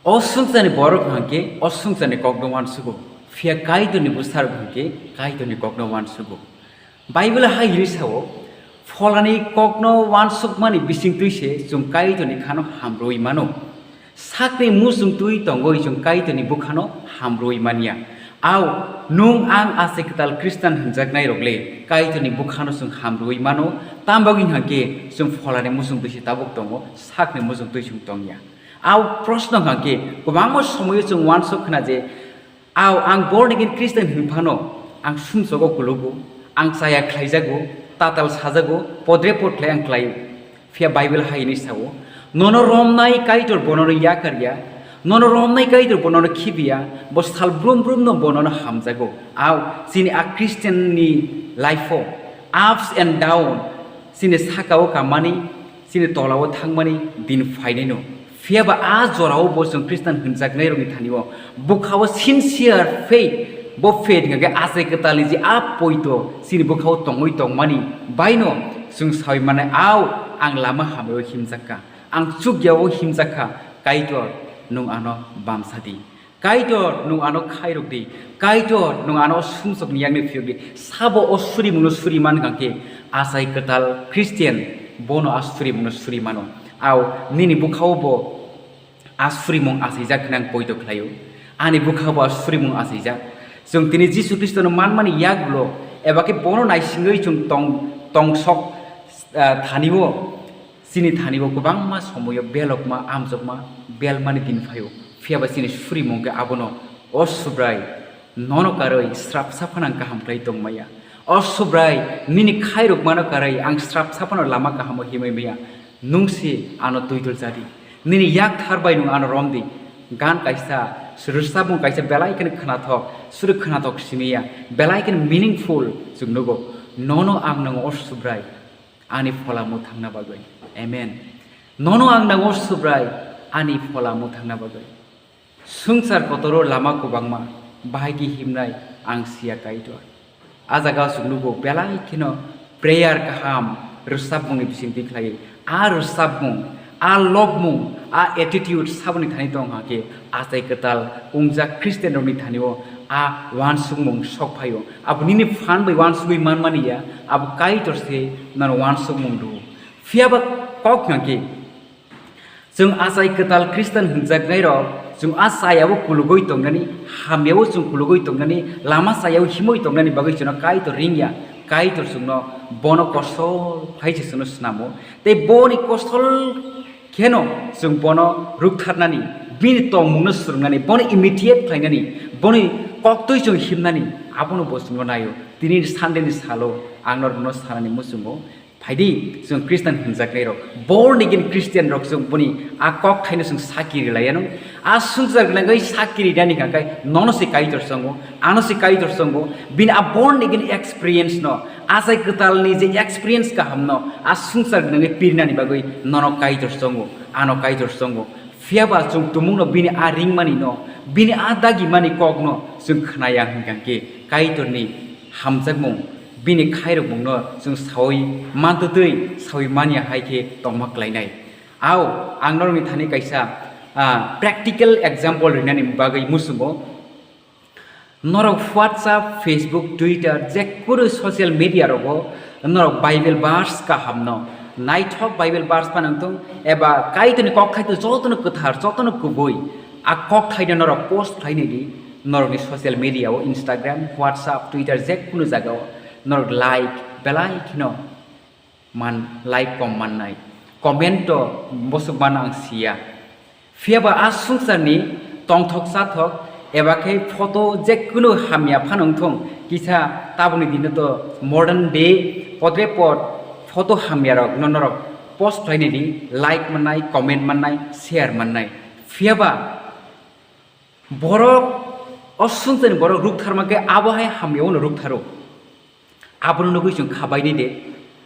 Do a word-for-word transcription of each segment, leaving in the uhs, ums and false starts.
O swngcharni borok hwnkhe o swngcharni kokno uansugo, phiya Kaitorni bwsarok hwnkhe Kaitorni kokno uansugo. Bible hai hwnwi sao, "Pholani kokno uansukmani bisingtwi se chwng Kaitorni khano hamrwi mano. Sakni muchungtwi tongwi chwng Kaitorni bwkhano hamrwi manya." Ao, nwng ang achai kwtal Khristan hwnjaknairok le Kaitorni bwkhano chwng hamrwi mano, tamo bagwi hwnkhe chwng pholani muchungtwi se tabuk tongo, sakni muchungtwi chwng tongya. Ao proshno hwnkhe kwbangma somoyo chwng uansuk khna je, "Ao, ang born again Christian hwn phano ang sumsogo kulugo, ang chaya khlaijago, tatal sajago, podre pod khlai ang khlaio." Phiya Bible hai hwnwi sao, "Nono romnai Kaitor bonono yakar ya, nono romnai Kaitor bonono khibiya, bo sal brum brumno bonono hamjago." Ao, chini a Christian ni life o ups and down, chini sakao kamani, chini tolao thangmani din phainaino. Phiya ba a jorao bo chwng Khristan hwnjaknairokni thani-o bwkha-o sincere faith, bo faith hwnkhe achai kwtalni je a poito chini bwkha-o tongwi tongmani baino chwng saui mannai, "Ao, ang lama hamyao himjak kha, ang chukya-o himjak kha, Kaitor, nwng ano bamsa di." Kaitor, nwng ano khairok di. Kaitor, nwng ano sumsokni yakni phiyok di. Sabo o surimungno suri man kha khe, achai kwtal Christian bono a surimungno suri mano. Ao, nini bwkha-o bo a surimung achaijak hwnwi ang poito khlaio. Ani bwkha bo a surimung achaijak. Chwng tini Jisu Khristono manmani yagulo eba khe bono naisingwi chwng tong-, tongsok, ah, thani-o Chini thani-o kwbangma somoio belokma, amjokma, belmani din phaio. Phiya ba chini surimung khe abono, "O Subrai, nono karwi srapsa phano ang kaham khlai tong maya. O Subrai, nini khairokmano karwi ang srapsa phano lama kahamo himwi maya. Nwng se ano twidul cha di. Nini yakthar bai nwng ano rom di." Gan kaisa, rwchapmung kaisa belai kheno khnathok, suri khnathok simi ya, belai kheno meaningful chwng nugo. Nono ang nango, O Subrai. Ani phola mwthangna bagwi. Amen. Nono ang nango, Subrai, ani phola mwthangna bagwi. Swngchar kotoro lama kwbangma, bahai khe himnai ang siya, Kaitor. A jaga o chwng nugo belai kheno prayer kaham rwchapmungni bisingtwi khlaiwi. A rwchapmung, a lobmung, a attitude saboni thani tong kha khe achai kwtal wngjak Christian rokni thani-o a uansukmung sok phaio. Abo nini phan bai uansugwi manmani ya, abo Kaitor se nono uansukmung rw-o. Phiya ba kok hwnkhe, chwng achai kwtal Khristan hwnjaknairok, chwng a chayao kulugwi tongnani, hamyao chwng kulugwi tongnani, lama chayao himwi tongnani bagwi chwngno Kaitor ring ya. Kaitor chwngno bono kosol phai se chwngno snamo. Tei boni kosol kheno chwng bono rwktharnani, bini tongmungno swrwngnani, bono imitate khlainani, boni koktwi chwng himnani, abono bo chwngno naio. Tini Sunday ni salo ang norokno sanani muchungo, phaidi chwng Christian hwnjaknairok, born again Christian rok chwng boni a kok thaino chwng saki rilaianw. A swngchar gwnangwi saki rinani hwnkhe nono se Kaitor chongo, ano se Kaitor chongo, bini a born again experience no, achai kwtalni je experience kahamno a swngchar gwnangwi pirnani bagwi nono Kaitor chongo, ano Kaitor chongo. Phiya ba chwng tumungno bini a ringmani no, bini a dagimani kokno chwng khnaya hwnkha khe Kaitorni hamjakmung, bini khairokmungno chwng saui mantwtwi saui manya hai khe tongma klainai. Ao, ang norokni thani kaisa, ah, practical example rinani bagwi muchungo. Norok WhatsApp, Facebook, Twitter, jekunu social media rogo norok Bible verse kahamno, naithok Bible verse phano wngthung, eba Kaitorni kok thaito jotono kwthar, jotono kubui, a kok thaino norok post khlainai di, norokni social media o, Instagram, WhatsApp, Twitter, jekunu jagao norok like belai kheno man, like kom mannai, comment to bosok mano ang siya. Phiya ba a swngcharni tongthok chathok eba khe photo jekunu hamya phano wngthung, kisa tabukni dino to modern day, podre pod photo hamyarok no norok post khlainai di, like mannai, comment mannai, share mannai. Phiya ba borok, o swngcharni borok rwktharma khe abo hai hamya uno rwktharo. Abono nugwi chwng kha bainai de.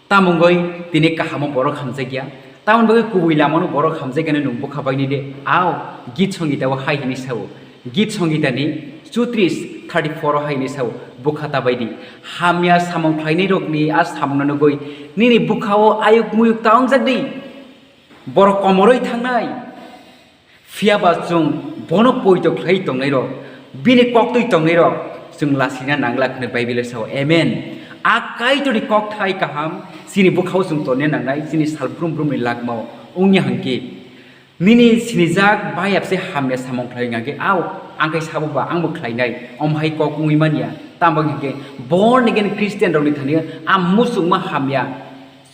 Tamo wngwi tini kahamo borok hamjakya. Tamoni bagwi kubui lamano borok hamjakya hwnwi nwng bwkha bainai de. Ao, Git Songita o hai hwnwi sao. Git Songita ni chutris thirty four o hai hwnwi sao. Bwkha ta bai di. Hamya samung khlainai rokni a samungno nugwi nini bwkha o ayuk muyuk ta wngjak di. Borok komoroi thangnai. Phiya ba chwng bono poito khlai tongnairok, bini koktwi tongnairok chwng lasina nangla hwnwi Baibelo sao. Amen. A Kaitorni kokthai kaham chini bwkhao chwng tongna nangnai, chini sal brum brumni lagmao. Wngya hwnkhe, nini sinijak bayap se hamya samung khlai hwnkhe, ao, ang khe sabo ba, ang bo khlainai, omo hai kok wngwi manya. Tamo hwnkhe, born again Christian rokni thani a muchungma hamya.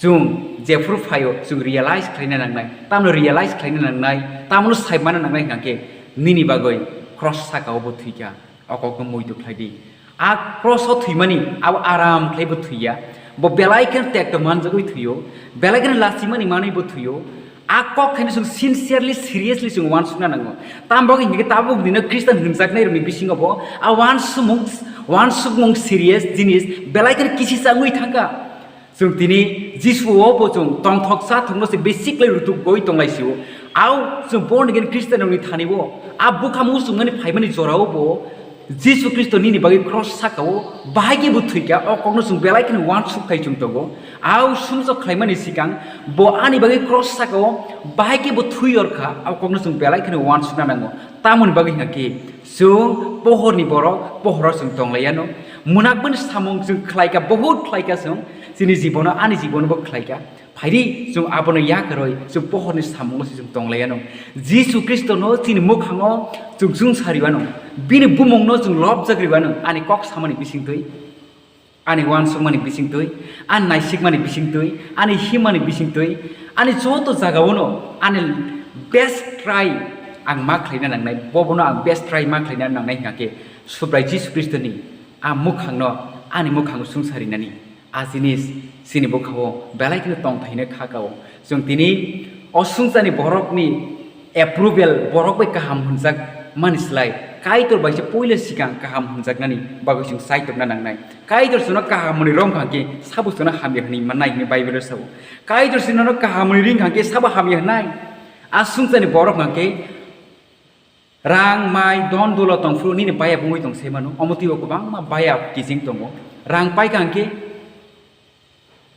Chwng jephuru phaio, chwng realize khlaina nangnai. Tamno realize khlaina nangnai, tamno saimana nangnai hwnkhe, nini bagwi cross sakao bo thwikha, o kokno muitu khlai di. A cross o thwimani abo aram khlai bo thwiya, bo belai kheno tekto manjagwi thwio, belai kheno lachimani manwi bo thwio. A kok khaino chwng sincerely, seriously chwng uansukna nango. Tamo bagwi hwnkhe tabuk dino Christian hwnjaknai rokni bisingo bo a uansukmung, uansukmung serious jinis belai kheno kisi changwi thangkha. Chwng tini Jisu o bo chwng tongthok chathokno se bisi khlai rutuk goi tonglai sio. Ao chwng born again Christian rokni thani bo a bwkha muchungmani phaimani jorao bo Jisu Khristo nini bagwi cross sakao bahai khe bo thwikha, o kokno chwng belai kheno uansuk khai chwng tongo. Ao sumsok khlaimani sikang bo ani bagwi cross sakao bahai khe bo thwi orkha, o kokno chwng belai kheno uansukna nango. Tamoni bagwi hwnkha khe chwng pohorni borok, pohoro chwng tonglaiyano. Mwnakmani samung chwng khlaikha, bohut khlaikha chwng. Chini jibono, ani jibono bo khlaikha. Phaidi, chwng abono yakarwi, chwng pohorni samungo se chwng tonglaiyano. Jisu Khristono chini mwkhango chwng chwngsariwano. Bini bumungno chwng lobjagriwano. Ani kok samani bisingtwi, ani uansukmani bisingtwi, ani naisikmani bisingtwi, ani himmani bisingtwi, ani joto jagaono ani best try ang ma khlaina nangnai, bobono ang best try ma khlaina nangnai hwnkha khe Subrai Jisu Khristoni a mwkhangno ani mwkhango chwngsarinani. A jinis chini bwkhao belai kheno tongthaino kha kao. Chwng tini o swngcharni borokni approval, borok bai kaham hwnjak mani slai Kaitor bai se puila sikang kaham hwnjaknani bagwi chwng chaitokna nangnai. Kaitor chwngno kaham hwnwi romkha khe sabo chwngno hamya hwnwi mannai hwnwi Baibelo sao. Kaitor chwngno kaham hwnwi ringkha khe sabo hamya hwnai. A swngcharni borok hwnkha khe rang, mai, don, dolo tongphuru nini bayap wngwi tong se mano. Omo twibo kwbangma bayap kiching tongo. Rang paikha hwnkhe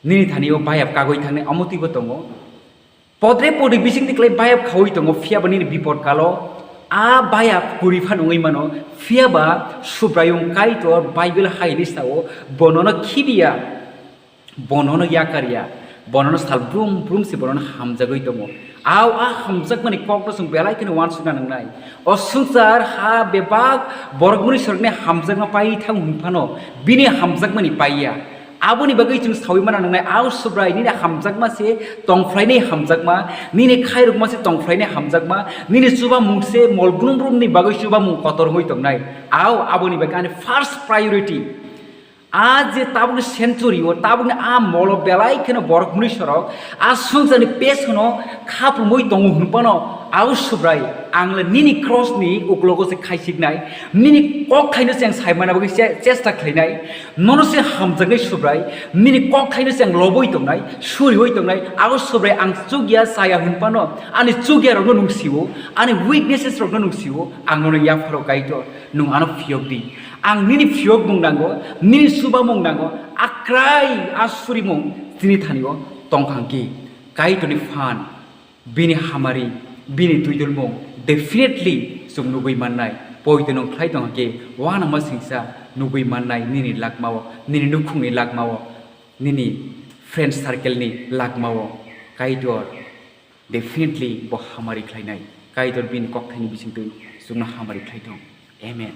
nini thani o bayap kagwi thangnai, omo twibo tongo. Podre podri bisingtwi kwlai bayap khaui tongo, phiya ba nini bipod kalo a bayap kwrwi phano wngwi mano. Phiya ba Subraiyung Kaitor Baibel hai hwnwi sao, bo nono khibiya, bo nono yakarya, bo nono sal brum brum se bo nono hamjagwi tongo. Ao a hamjakmani kokno chwng belai kheno uansukna nangnai. O swngchar ha bebak borok mwnwi sorokni hamjakma pai thang hwn phano bini hamjakmani paiya. Aboni bagwi chwng saui mana nangnai, ao Subrai, nini hamjakma se tongphlainai hamjakma, nini khairokma se tongphlainai hamjakma, nini chubamung se mol brum brumni bagwi chubamung kotor wngwi tongnai. Ao aboni bagwi ani first priority. A je tabukni century o, tabukni a molo belai kheno borok mwnwi sorok, a swngcharni page hono khaprumwi tongo hwn phano, ao Subrai, ang le nini cross ni uklogo se khaisiknai, nini kok thaino se ang saimana bagwi che-, chesta khlainai, nono se hamjaknai Subrai, nini kok thaino se ang lobwi tongnai, suriwi tongnai, ao Subrai ang chukya chaya hwn phano, ani chukya rokno nung sio, ani weaknesses rokno nung sio, ang nono yapharo Kaitor, nung ano phiyok di. Ang nini phiyokmung nango, nini chubamung nango, a krai, a surimung chini thanio tongkha hwnkhe, Kaitorni phan, bini hamari, bini twidulmung definitely chwng nugwi mannai. Poito nwng khlai tongkha khe, uanama singsa nugwi mannai nini lakmao, nini nukhungni lakmao, nini friend circle ni lakmao. Kaitor definitely bo hamari khlainai. Kaitor bini kokthaini bisingtwi chwngno hamari khlai thung. Amen.